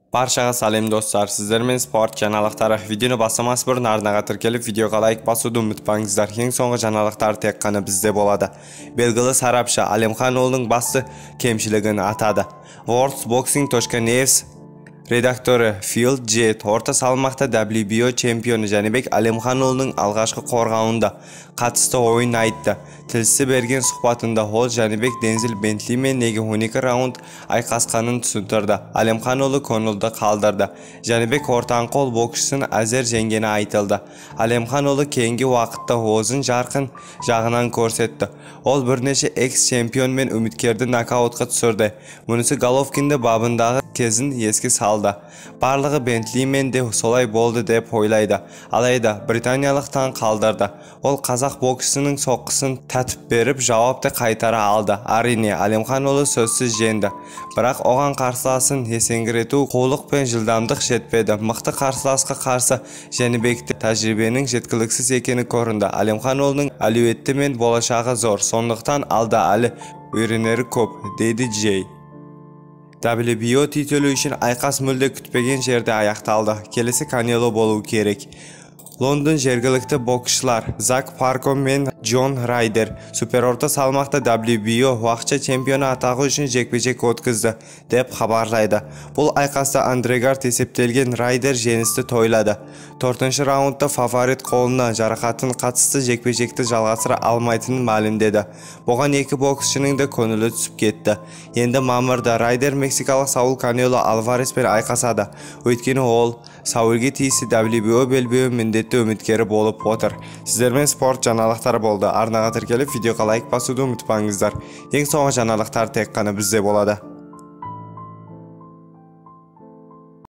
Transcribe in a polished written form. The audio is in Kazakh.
Баршаға сәлем, достар! Сіздермен спорт жаңалықтары. Видеоны бастамас бұрын арнаға тіркеліп, видеоға лайк басуды ұмытпаңыздар. Ең соңғы жаңалықтар тек қана бізде болады. Белгілі сарапшы Әлемханұлының басты кемшілігін атады. WorldBoxing.news редакторы Фил Джей орта салмақта WBO чемпионы Жәнібек Әлемханұлының алғашқы қорғауында қатысты ойын айтты. Тілшісі берген сұхбатында ол Жәнібек Дензел Бентлимен неге 12 раунд айқасқанын түсіндірді. Әлемханұлы көңілді қалдырды. Жәнібек ортаңқол боксшысын әзер жеңгені айтылды. Әлемханұлы кейінгі уақытта өзін жарқын жағынан көрсетті. Ол бірнеше экс-чемпион мен үміткерді нокаутқа түсірді. Мұнысы Головкинді бабындағы кезін еске салды. Барлығы Бентлимен де солай болды деп ойлайды. Алайда британиялық таң қалдырды. Ол қазақ боксшысының соққысын татып беріп, жауапты қайтара алды. Әрине, Әлемханұлы сөзсіз жеңді. Бірақ оған қарсыласын есеңгірету қулық пен жылдамдық жетпеді. Мықты қарсыласқа қарсы Жәнібекте тәжірибенің жеткіліксіз екені көрінді. Әлемханұлының әлеуеті мен болашағы зор. Сондықтан алда әлі үйренері көп, дейді Джей. WBO титулы үшін айқас мүлде күтпеген жерде аяқталды. Келесі Канело болу керек. Лондон жергілікті боксшылар Зак Парко мен Джон Райдер суперорта салмақта WBO уақытша чемпионы атағы үшін жекпе-жек өткізді, деп хабарлайды. Бұл айқаста андеркард есептелген Райдер жеңісті тойлады. Төртінші раундта фаворит қолына жарақатын қатысты жекпе-жекті жалғастыра алмайтынын мәлімдеді. Бұған екі боксшының да көңілі түсіп кетті. Енді мамырда Райдер мексикалық Саул Канело Альвареспен айқасады. Өйткені ол Саулге тиісті WBO белбеуі міндетті үміткері болып отыр. Сіздермен спорт жаңалықтары болды. Арнаға тіркеліп, видеоға лайк басуды ұмытпаңыздар. Ең соңғы жаңалықтар тек қана бізде болады.